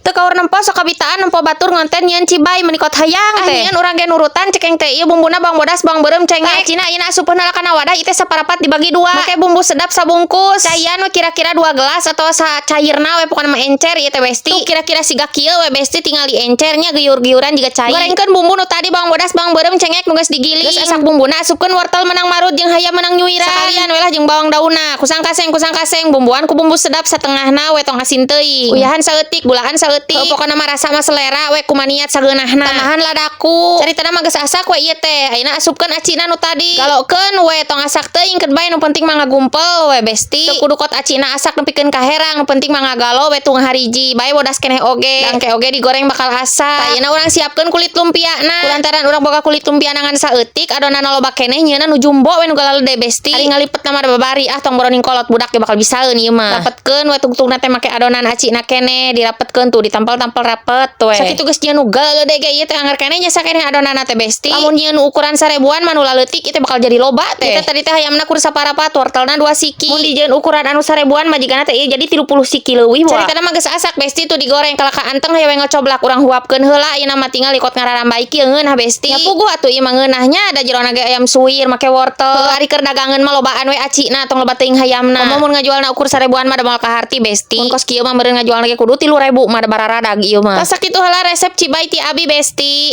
Teu kaur nempo sok kabitaan nempo batur ngonten nyieun cibay, meuni kot hayang teh. Ah, urang ge nurutan cekeng teh. Ieu bumbuna bawang bodas, bawang beureum, cengek. Acina ayeuna asupkeun heula kana wadah ieu teh, saparapat dibagi dua. Make bumbu sedap sabungkus. Caian we kira-kira 2 gelas atau sacairna we, pokona mah encer ieu teh, Besti. Tuh, kira-kira siga kieu we, Besti, tinggal diencernya, geuur-geuuran jiga cai. Gorengkeun bumbu nu tadi, bawang bodas, bawang beureum, cengek nu geus digiling. Geus asak bumbuna, asupkeun wortel menang marut jeung hayam menang nyuiran. Sakalian we lah jeung bawang daunna. Kusang kaseng, kusang kaseng, bumbuan ku bumbu sedap satengahna we, tong asin teuing. Uyahan saeutik, gulaan saeutik. Pokona mah rasa mah selera we, kumaha niat sageunahna. Tambahan ladaku. Caritana mah geus asak we ieu teh. Ayeuna asupkeun acina nu tadi. Galokeun we, tong asak teuing, keun bae, nu penting mah ngagumpel we, Besti. Teu kudu kot acina asak nepikeun ka herang, nu penting mah ngagalo we tung hariji. Bae bodas keneh oge. Dangke oge digoreng bakal asak. Ayeuna urang siapkeun kulit lumpiana. Kulantaran urang boga kulit lumpia ngan saeutik, adonan loba keneh, nyieunna nu jumbo we, nu galalede, Besti. Ari ngalipetna mah da babari, ah, tong boroning kolot, budak ge bakal bisaeun ieu mah. Rapetkeun we tungtungna teh make adonan acina keneh, dirapetkeun tuh, ditampal-tampal rapet we. Sakitu geus nyieun nu galede ge ieu teh, anger keneh nya sakeneh adonanna teh, Besti. Lamun nyieun ukuran 1000-an mah nu laleutik, ieu teh bakal jadi loba teh. Ieu teh tadi teh hayamna kur saparapat, wortelna 2 siki. Mun dijieun ukuran anu 1000-an mah jigana teh ieu jadi 30 siki leuwih. Caritana mah geus asak, Besti, tuh digoreng kalah ka anteng, hayo we ngocoblak, urang huapkeun heula. Ayeuna mah tinggal ikot ngararambai kieu, ngeunah, Besti. Ya puguh atuh ieu mah ngeunahnya, da jerona ge ayam suwir make wortel. Heuh, ari keur dagangeun mah lobaan we acina, tong loba teuing hayamna. Komo mun ngajualna ukur 1000-an mah da moal kaharti, Besti. Mun kos kieu mah meureun ngajualna ge kudu 3000 mah, da bararadag ieu mah. Tah, sakitu heula resep cibay ti abi, Besti.